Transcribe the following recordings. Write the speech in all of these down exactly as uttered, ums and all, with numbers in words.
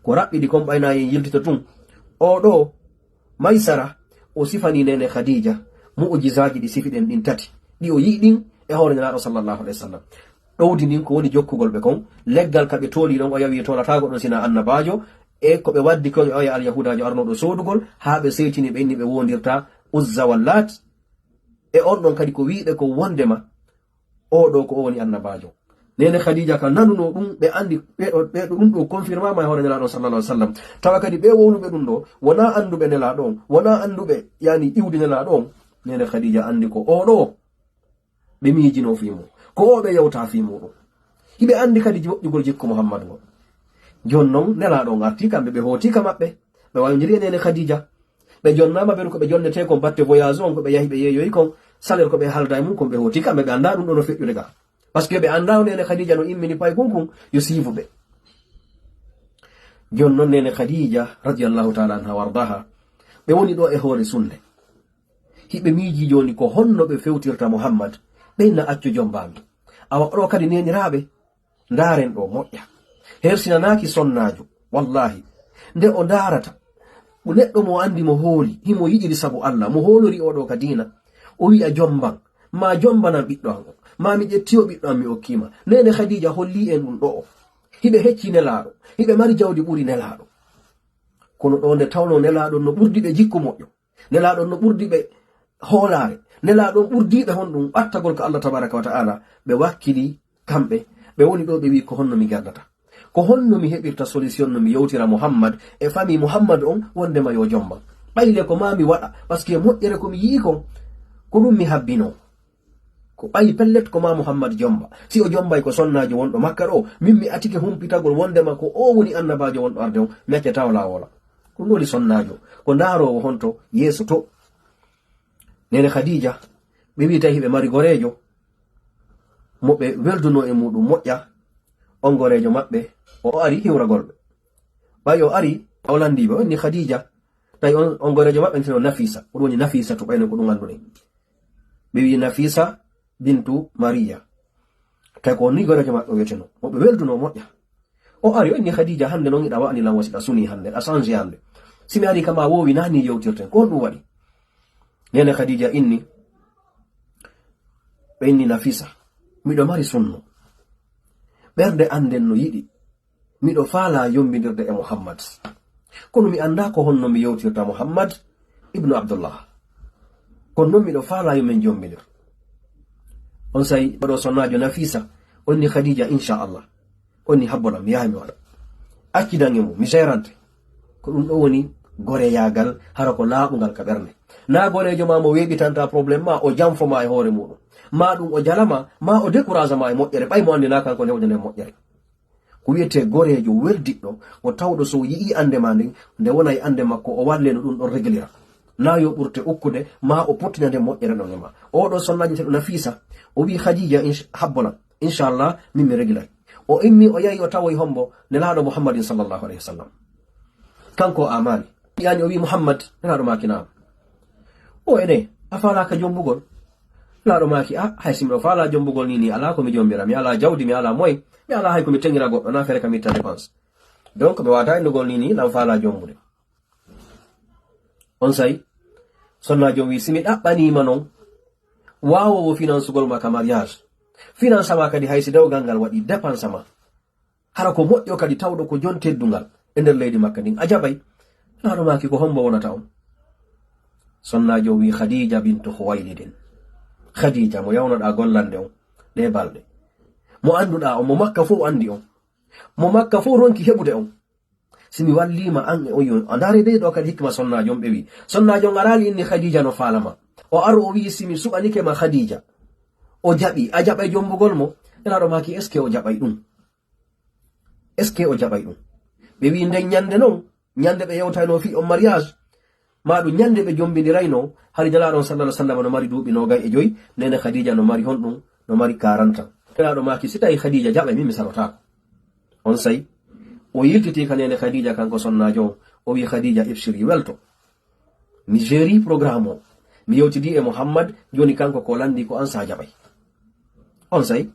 Ko raɓɓiɗi kon ɓayna en yiltito tun. Oo ɗoo, Maysara, o sifanii neene Khadija mu'ujizaaji ɗi sifiɗen ɗin tati, ɗi o yi'i ɗin e hoore Nelaaɗo sallallahu alayhi wa sallam. Ɗowdi ndin ko woni jokkugol ɓe kon, leggal ka ɓe tooli ɗon o yawi toolataako ɗon sina annabaajo, e ko ɓe waddi kon e oya alyahuudaajo arnooɗo soodugol, haa ɓe seytini ɓe inni ɓe woondirta Uzza wa Laat, e on ɗon kadi ko wi'i ɓe ko wondema oo ɗoo ko o woni annabaajo. Neene Khadija ka nanunoo ɗum, ɓe anndi ɓe ɗo, ɓe ɗo, ɗum ɗo confirmama e hoore Nelaaɗo sallallahu alaihi wasallam. Tawa kadi ɓe wowluɓe ɗum ɗo, wonaa annduɓe Nelaaɗo on, wonaa annduɓe, yani, iwdi Nelaaɗo on. Neene Khadija anndi ko oo ɗoo ɓe miijinoo fii mum, ko oo ɓe yewta fii muuɗum. Hiɓe anndi kadi moƴƴugol jikku Muhammad ngol. Jooni non, Nelaaɗo on artii kamɓe, ɓe hooti ka maɓɓe, ɓe wayondiri e neene Khadija. Ɓe jonnaama ɓe ko ɓe jonnetee kon batte voyage on, ko ɓe yahi ɓe yeeyoyi kon, salaire ko ɓe haalda e mum kon, ɓe hooti kamɓe, ɓe anndaa ɗum ɗo no feƴƴude ga. Parce que ɓe anndaa neene Khadija no immini paykun kun, yo siivu ɓe. Jooni non neene Khadija, radiyallahu ta'ala anha wardaha, ɓe woni ɗo e hoore sunne. Hiɓe miiji jooni ko honno ɓe fewtirta Muhammad, ɓe na accu jombaami. Awa ɗo kadi neeniraaɓe, ndaaren ɗo moƴƴa. Hersinanaaki sonnaajo, wallaahi. Nde o ndaarata, neɗɗo mo anndi mo hooli, himo yiɗiri sabu Allah, mo hoolori oo ɗoo ka diina, o wi'a jomban, maa jombanan ɓiɗɗo an on, maa mi ƴetti o ɓiɗɗo an mi okkii ma. Neene Khadija hollii en ɗum ɗo'o. Hiɓe hecci Nelaaɗo, hiɓe mari jawdi ɓuri Nelaaɗo. Kono ɗo nde tawnoo Nelaaɗo no ɓurdi ɓe jikku moƴƴo. Nelaaɗo no ɓurdi ɓe hoolaare. Nelaaɗo ɓurdi ɓe honɗum ɓattagol ka Allah tabaraka wa ta'ala. Ɓe wakkili kamɓe. Ɓe woni ɗo ɓe wi'i ko honno mi gardata? Ko honno mi heɓirta solution no mi yewtira Muhammad e famille Muhammad on wondema yo jomban? Ɓayle ko maa mi waɗa, parce que moƴƴere ko mi yi'i kon, ko ɗum mi habbinoo. Ko ɓayi pellet ko maa Muhammad jomba. Si o jombay ko sonnaajo wonɗo Makka ɗo, min mi atike humpitagol wondema ko o woni annabaajo wonɗo arde on, mi accata o laawola. Ko ɗum woni sonnaajo. Ko ndaaroowo honto yeeso to. Neene Khadija, ɓe wi'i tawi hiɓe mari goreejo, mo ɓe weldunoo e muuɗum moƴƴa, on goreejo maɓɓe, o ari hiwragol ɓe. Ɓay o ari, o lanndii ɓe, o inni Khadija, tawi on, on goreejo maɓɓe, ntino Nafisa, ko ɗum woni Nafisa to ɓayno ko ɗum annduɗen. Ɓe wi'i Nafisa bintu Mariya. Tawi ko on ni goreejo maɓɓe wiyeteno, mo ɓe weldunoo moƴƴa. O ari, o inni Khadija, hannde non iɗa wa'ani lan wasi ɗa suni hannde, ɗa sanji hannde. Si mi ari kama woowi naa ni yewtirten, ko honɗum waɗi? Neene Khadija inni, ɓe inni Nafisa, miɗo mari sunno. Ɓernde an nden no yiɗi. Miɗo faalaa yombindirde e Muhammad. Kono mi anndaa ko honno mi yewtirta Muhammad ibnu Abdullah. Kono non miɗo faalaa yo min jombindir. Onsay oɗo sonnaajo Nafisa, onni Khadija, inchallah. Onni habbolam, mi yaha mi waɗa. Accidan e mum, mi seerante. Ko ɗum ɗo woni goreyaagal, hara ko laaɓungal ka ɓernde. Naa goreejo ma mo weeɓitanta problème ma, o janfo ma e hoore muuɗum. Ma ɗum o jalama, ma o décourage ma e moƴƴere, ɓay mo anndi naa kanko newde nden moƴƴere. Ko wiyetee goreejo weldiɗɗo, ko tawɗo so yi'ii annde ma nden, nde wona e annde makko, o walle no ɗum ɗon reglira. Naa yo ɓurte ukkude, ma o pottina nde moƴƴere ɗon e ma. Oo ɗoo sonnaajo teɗo Nafisa, o wi'i Khadija, inch-, habbolan, inchallah, min mi reglay. O immi, o yahi, o tawoyi hombo Nelaaɗo Muhammadin sallallahu alayhi wa sallam. Kanko o amaali. Yani o wi'i, Muhammad, Nelaaɗo maaki naam. O ene, a faalaaka jombugol? Nelaaɗo maaki, a, hay si miɗo faalaa jombugol ni, ni alaa ko mi jombira. Mi alaa jawdi, mi alaa moyen, mi alaa hay ko mi teŋira goɗɗo, naa fere ka mi itta dépense. Donc, mi waawataa innugol ni, ni, lan faalaa jombude. Onsay, sonnaajo on wi'i, si mi ɗaɓɓanii ma non, waawoowo finansugol ma ka mariage, finansa ma kadi hay si dewgal ngal waɗi dépense ma. Hara ko moƴƴo kadi tawɗo ko jon teddungal e nder leydi Makka ndin. A jaɓay? Nelaaɗo maaki ko hombo wonata on? Sonnaajo on wi'i Khadija bintu Khuwaylidin. Khadija mo yawnoɗaa gollande on ɗee balɗe. Mo annduɗaa on, mo Makka fow anndi on. Mo Makka fow ronki heɓude on. Si mi walliima an e on yo, a ndaare dey ɗo kadi hikma sonnaajo on ɓe wi'i. Sonnaajo on araali inni Khadija no faalama. O aro o wi'i si mi suɓanike ma Khadija. O jaɓi, a jaɓay jombugol mo? Nelaaɗo maaki est-ce que o jaɓay ɗum? Est-ce que o jaɓay ɗum? Ɓe wi'i nden ñande non, ñande ɓe yewtaynoo fii on mariage, maa ɗum ñande ɓe jombindiraynoo, hari Nelaaɗo on sallallahu alaihi wasallam no mari duuɓi noogay e joy, neene Khadija no mari honɗum, no mari quarante ans. Nelaaɗo maaki, si tawi Khadija jaɓay, min mi sarotaako. Onsay, o yiltitii ka neene Khadija, kanko sonnaajo on, o wi'i, Khadija, ibshiri, welto. Mi jerii programme o. Mi yewtidii e Muhammad, jooni kanko ko lanndii ko an sa jaɓay. Onsay,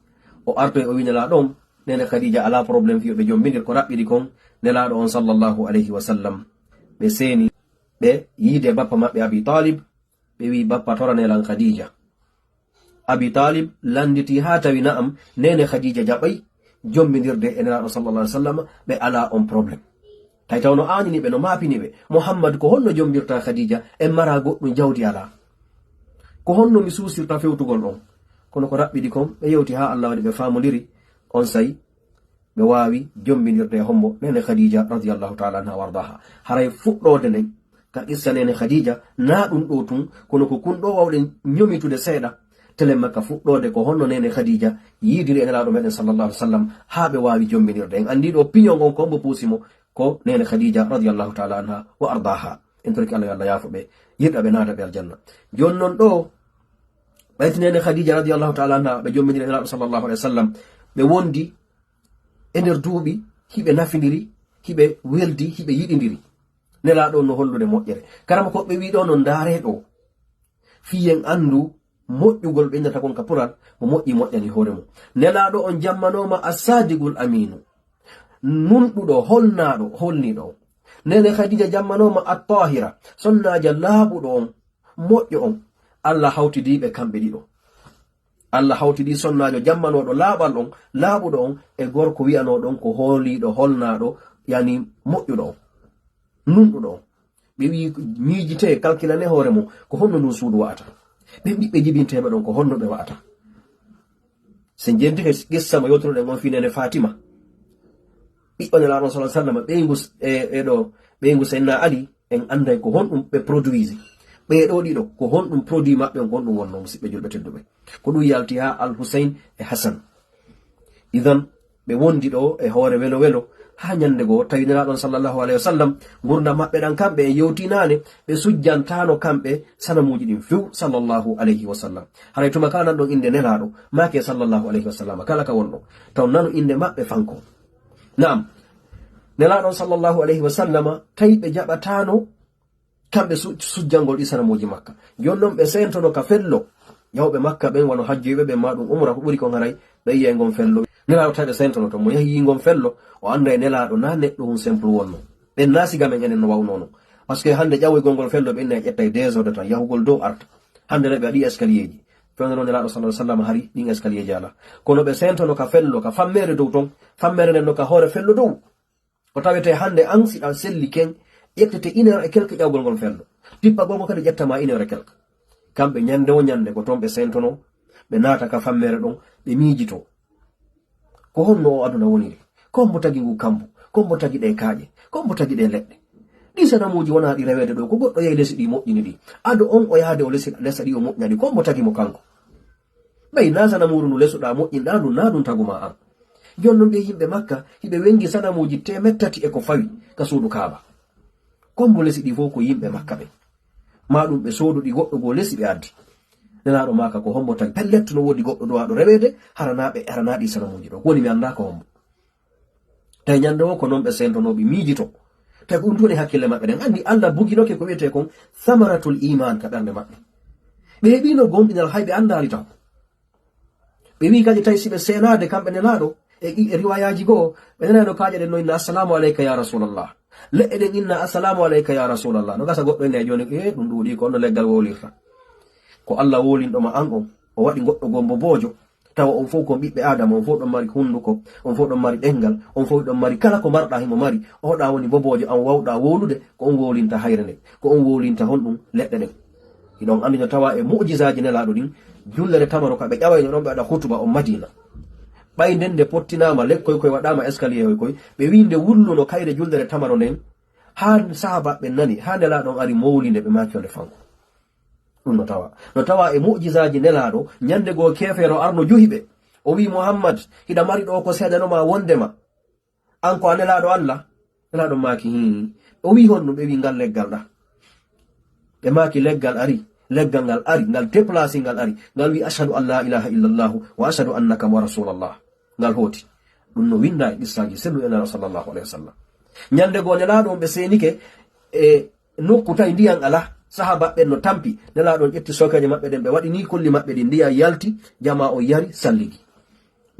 o artoyi o wi'i Nelaaɗo on, Nene Khadija alaa problème fii yo ɓe jombindir ko raɓɓiɗi kon. Nelaaɗo on sallallahu alayhi wa sallam, ɓe seeni, ɓe yiide bappa maɓɓe Abi Talib, ɓe wi'i, "Bappa, tora nelan Khadija." Abi Talib landiti haa tawi na'am, nene Khadija jaɓay jombindirde e Nelaaɗo sallallahu alayhi wa sallam, ɓe alaa on problème. Tawi taw no aanini ɓe, no maapini ɓe. "Muhammad, ko honno jombirta Khadija? En mara goɗɗum, jawdi alaa. Ko honno mi suusirta fewtugol on?" Kono ko raɓɓiɗi kon, ɓe yewti haa Allah waɗi ɓe faamondiri. On say, ɓe waawi jombindirde e hombo? Nene Khadija radiyallahu ta'ala anha wa ardaha. Haray fuɗɗoode nden ka qissa nene Khadija, na ɗum ɗo tun, kono ko kun ɗo wawɗen ñomitude seeɗa. Telen makka fuɗɗoode ko honno nene Khadija yiidiri e Nelaaɗo meɗen sallallahu alaihi wasallam haa ɓe waawi jombindirde. En anndi ɗo piñol ngon ko hombo puusi mo, ko nene Khadija radiyallahu ta'ala anha wa ardaha. En torki Allah yo Allah yaafo ɓe, yiɗa ɓe, naada ɓe aljanna. Jooni non ɗo, ɓayti nene Khadija radiyallahu ta'ala anha, ɓe jombindiri e Nelaaɗo sallallahu alaihi wasallam, ɓe wondi e nder duuɓi, hiɓe nafindiri, hiɓe weldi, hiɓe yiɗindiri. Nelaaɗo on no hollude moƴƴere. Karama ko ɓe wi'i ɗo no ndaare ɗo. Fii en anndu moƴƴugol ɓe innata kon ka pural, mo moƴƴi moƴƴani hoore mum. Nelaaɗo on jammanooma As-Sadiqul Aminu. Nunɗuɗo, holnaaɗo, holniiɗo. Nene Khadija jammanooma At-Tahira, sonnaajo laaɓuɗo on, moƴƴo on. Allah hawtidii ɓe kamɓe ɗiɗo. Allah hawtidii sonnaajo jammanooɗo laaɓal on, laaɓuɗo on, e gorko wi'anooɗo on ko hooliiɗo, holnaaɗo, yani moƴƴuɗo on, nunɗuɗo on. Ɓe wi'i, miijitee, kalkilanee hoore mum, ko honno ndun suudu wa'ata? Ɓen ɓiɓɓe jibinteeɓe ɗon, ko honno ɓe wa'ata? Si en jentike qissa mo yewtunoɗen on fii nene Fatima, ɓiɗɗo Nelaaɗo sallallahu alaihi wasallam, ɓeyngu s-, e, e ɗo, ɓeyngu Seydina Ali, en annday ko honɗum ɓe produisi. Ɓee ɗoo ɗiɗo, ko honɗum produit maɓɓe on, ko honɗum wonnoo, musiɓɓe julɓe tedduɓe? Ko ɗum yalti haa Al Husayn e Hasan. Idan, ɓe wondi ɗo e hoore welo welo, haa ñande goo tawi Nelaaɗo on sallallahu alaihi wasallam, ngurndan maɓɓe ɗan kamɓe en yewti naane, ɓe sujjantaano kamɓe sanamuuji ɗin few sallallahu alaihi wasallam. Haray tuma ka nan ɗon innde Nelaaɗo, maake sallallahu alaihi wasallam, kala ka wonɗo, taw nanu innde maɓɓe fanko. Naam, Nelaaɗo on sallallahu alaihi wasallama, tawi ɓe jaɓataano kamɓe su-, sujjangol ɗi sanamuuji Makka. Jooni non ɓe sentono ka fello. Yawɓe Makka ɓen, wano hajjoyɓe ɓen, maa ɗum umra ko ɓuri kon haray, ɓe yi'ay ngon fello. Nelaaɗo tawi ɓe sentono ton, mo yahi yi'i ngon fello, o annday Nelaaɗo na neɗɗo hun simple wonno. Ɓen na siga men enen no wawno non. Parce que hannde ƴawoygol ngol fello, ɓe innay ƴettay deux heures de temps, yahugol dow arta. Hannde na ɓe waɗi escalier ji. Fewndo non Nelaaɗo sallallahu alaihi wasallam hari ɗin escalier ji alaa. Kono ɓe sentono ka fello, ka fammeere dow ton, fammeere nden no ka hoore fello dow. Ko tawetee hannde an, si ɗan selli ken, ƴettete une heure et quelque ƴawgol ngol fello. Tippagol ngol kadi ƴettama une heure et quelque. Kamɓe ñande o ñande ko toon ɓe sentono, ɓe naata ka fammeere ɗon, ɓe miijito. Ko honno o aduna woniri? Ko hombo tagi ngu kambu? Ko hombo tagi ɗee kaaƴe? Ko hombo tagi ɗee leɗɗe? Ɗii sanamuuji wonaa ɗi reweede ɗo, ko goɗɗo yehi lesi ɗi moƴƴini ɗi. Ado on o yahde o lesi, lesa ɗi o moƴƴina ɗi, ko hombo tagi mo kanko? Ɓay na sanamuuru ndu lesuɗaa moƴƴinɗaa ndun, na ɗun tagu ma an. Jooni non ɓee yimɓe Makka, hiɓe wengi sanamuuji teemeɗɗe tati e ko fawi ka suudu Kaaba. Ko hombo lesi ɗi fow? Ko yimɓe Makka ɓen. Maa ɗum ɓe soodu ɗi goɗɗo goo lesi ɓe addi. Nelaaɗo maaka ko hombo tagi? Pellet no woodi goɗɗo duwaaɗo reweede, hara na ɓe, hara na ɗii sanamuuji ɗoo. Ko woni mi anndaa ko hombo. Tawi ñande o ko non ɓe sentonoo, ɓe miijito. Tawi ko ɗum tun woni hakkille maɓɓe ɗen. Anndi Allah buginoke ko wi'etee kon samaratul iman ka ɓernde maɓɓe. Ɓe heɓiino gomɗinal hay ɓe anndaali taw. Ɓe wi'i kadi tawi si ɓe seenaade kamɓe Nelaaɗo, e, e riwayaaji goo, ɓe nanaano kaaƴe ɗen no inna, "Assalamu alayka ya Rasulallah." Leɗɗe ɗen inna, "Assalamu alayka ya Rasulallah." No gasa goɗɗo inna e jooni, "E, ɗum ɗuuɗii, ko honno leggal wowlirta?" Ko Allah wowlinɗo ma an on, o waɗi goɗɗo goo mboboojo. Tawa on fow ko ɓiɓɓe Aadama, on fow ɗon mari hunduko, on fow ɗon mari ɗemngal, on fow ɗon mari kala ko marɗaa himo mari. Oɗa woni mboboojo an wawɗaa wowlude, ko on wowlinta hayre nden, ko on wowlinta honɗum, leɗɗe ɗen. Hiɗon anndi no tawa e mu'jizaaji Nelaaɗo ɗin, jullere tamaro ka ɓe ƴawayno ɗon ɓe waɗa hutuba on Madiina. Ɓay nden nde pottinaama lekkoy koy, waɗaama escalier hoy koy, ɓe wi'i nde wulluno kayre jullere tamaro nden, haa sahaabaaɓe ɓen nani, haa Nelaaɗo on ari mowlinde ɓe, maaki yo nde fanko. Ɗum no tawa. No tawa e mu'jizaaji Nelaaɗo, ñande goo keefeero arno juhi ɓe. O wi'i, "Muhammad, hiɗa mari ɗoo ko seedanoo ma wondema an ko a Nelaaɗo Allah?" Nelaaɗo maaki, "Hii." O wi'i, "Honɗum?" Ɓe wi'i, "Ngal leggal ɗa." Ɓe maaki, "Leggal ari, leggal ngal ari, ngal déplacé, ngal ari, ngal wi'i, 'Ashhadu an la ilaha illallahu wa ashhadu annaka wa rasulallah.'" Ngal hooti. Ɗum no winndaa e qissaaji selluɗi Nelaaɗo sallallahu alaihi wasallam. Ñande goo Nelaaɗo on ɓe seenike e nokku tawi ndiyan alaa. Sahaaba ɓen no tampi. Nelaaɗo on ƴetti sookeeje maɓɓe ɗen, ɓe waɗi nii kolli maɓɓe ɗin, ndiyan yalti, jamaa on yari, salligi.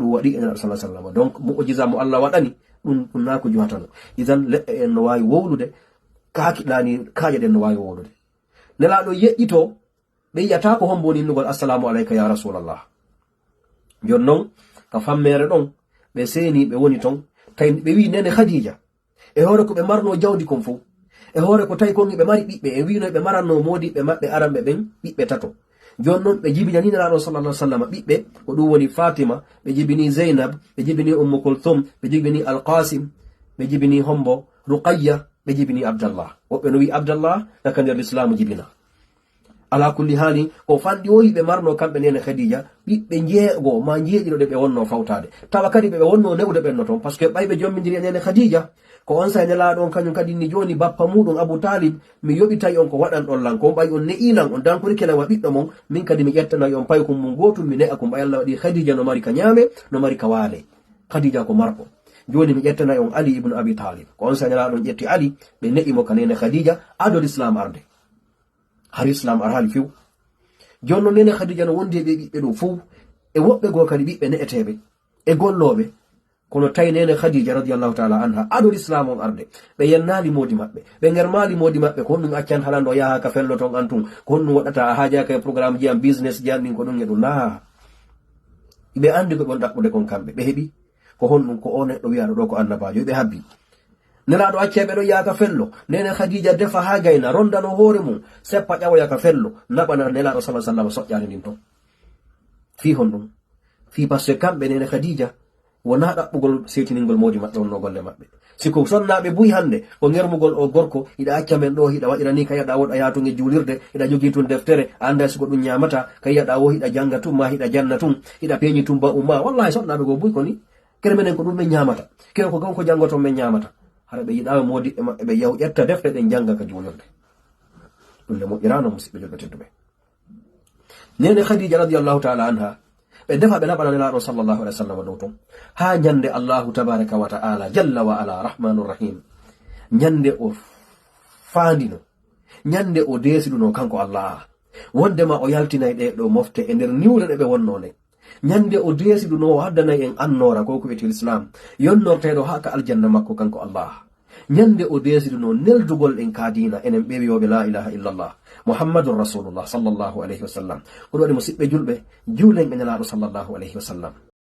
Ɗum waɗi e Nelaaɗo sallallahu alaihi wasallam. Donc, mu'jiza mo Allah waɗani, ɗum, ɗum naa ko juhatano. Idan, leɗɗe en no waawi wowlude, kaakiɗaani, kaaƴe ɗen no waawi wowlude. Nelaaɗo yeƴƴitoo, ɓe yi'ataa ko hombo woni innugol, "Assalamu alayka ya Rasulallah." Jooni non, ka fammeere ɗon, ɓe seeni, ɓe woni ton, tawi ɓe wi'i Neene Khadija, e hoore ko ɓe marnoo jawdi kon fow, e hoore ko tawi kon ɓe mari ɓiɓɓe, e wi'no ɓe marannoo moodiɓɓe maɓɓe aranɓe ɓen ɓiɓɓe tato. Jooni non, ɓe jibinani Nelaaɗo sallallahu alaihi wasallam ɓiɓɓe, ko ɗum woni Fatima, ɓe jibini Zeynab, ɓe jibini Ummu Kulthum, ɓe jibini Al-Qasim, ɓe jibini hombo Ruqayya, ɓe jibini Abdallah. Woɓɓe no wi'i Abdallah, ka nder Lislaamu jibina. Ala kulli haali, ko fanɗi o yiɓe marno kamɓe Neene Khadija, ɓiɓɓe njeego ma njeeɗiɗo ɗe ɓe wonno fawtaade. Tawa kadi ɓe, ɓe wonno ne'ude ɓen no ton, parce que ɓay ɓe jommindiri e Neene Khadija, ko on saa'i Nelaaɗo on kañum kadi ni jooni bappa muɗum Abu Talib, mi yoɓitay on ko waɗanɗon lan, ko on ɓay on ne'i lan, on dankorike lan wa ɓiɗɗo mon, min kadi mi ƴettanay on paykun mun gootun, mi ne'a kun, ɓay Allah waɗi Khadija no mari ka ñaame, no mari ka waale. Khadija ko marɗo. Jooni mi ƴettanay on Ali ibn Abi Talib. Ko on saa'i Nelaaɗo on ƴetti Ali, ɓe ne'i mo ka Neene Khadija, ado Lislaam arde. Hari Islam araali few. Jooni non Neene Khadija no wondi e ɓe ɓiɓɓe ɗo fow, e woɓɓe goo kadi ɓiɓɓe ne'eteeɓe, e gollooɓe. Kono tawi Neene Khadija radiyallahu ta'ala anha, ado Islam on arde, ɓe yennaali moodi maɓɓe, ɓe ngermaali moodi maɓɓe, ko honɗum accan halando yaha ka fello ton an tun, ko honɗum waɗata a haajaaka e programme ji an, business ji an ɗin ko ɗum e ɗum. Naa. Ɓe andi ko ɓe on ɗaɓɓude kon kamɓe, ɓe heɓi. Ko honɗum ko o neɗɗo wi'aɗo ɗo ko annabaajo, ɓe habbi. Nelaaɗo accee ɓe ɗo yaaka fello. Neene Khadija defa haa gayna, rondano hoore mum, seppa ƴawoya ka fello, naɓana Nelaaɗo sallallahu alaihi wasallam soƴƴaani ndin ton. Fii honɗum? Fii parce que kamɓe Neene Khadija wonaa ɗaɓɓugol seytiningol moodi maɓɓe wonno golle maɓɓe. Si ko sonnaaɓe buy hannde, ko ngermugol o gorko, hiɗa acca men ɗo, hiɗa waɗira ni, ka yaɗa woɗa yaha tun e juulirde, hiɗa jogii tun deftere, a anndaa si ko ɗum ñaamata, ka yaɗa wo hiɗa jannga tun, ma hiɗa janna tun, hiɗa peeñi tun ba umma. Wallahi, sonnaaɓe goo buy ko ni. Kere menen ko ɗum men ñaamata. Kere ko gonko janngoton men ñaamata. Hara ɓe yiɗaa moodiɓɓe maɓɓe ɓe yahu ƴetta defte ɗen jannga ka juulirde. Ɗum le moƴƴiraano, musiɓɓe julɓe tedduɓe. Neene Khadija radiyallahu ta'ala anha, ɓe defa ɓe naɓana Nelaaɗo sallallahu alaihi wasallam dow ton. Haa ñande Allahu tabaraka wa ta'ala, jalla wa ala, rahmanur rahim. Ñande o faandino, ñande o deesiduno kanko Allah. Wondema o yaltinay ɗe ɗo mofte e nder niwre ɗe ɓe wonno nde. Ñande o deesiduno o addanay en annoora ko ko wi'etee Islam, yonnorteeɗo haa ka aljanna makko kanko Allah. Ñande o deesiduno neldugol en ka diina, enen ɓe wi'ooɓe la ilaha illallah, Muhammadur Rasulullah sallallahu alaihi wasallam. Ko ɗum waɗi musiɓɓe julɓe, juulen e Nelaaɗo sallallahu alaihi wasallam.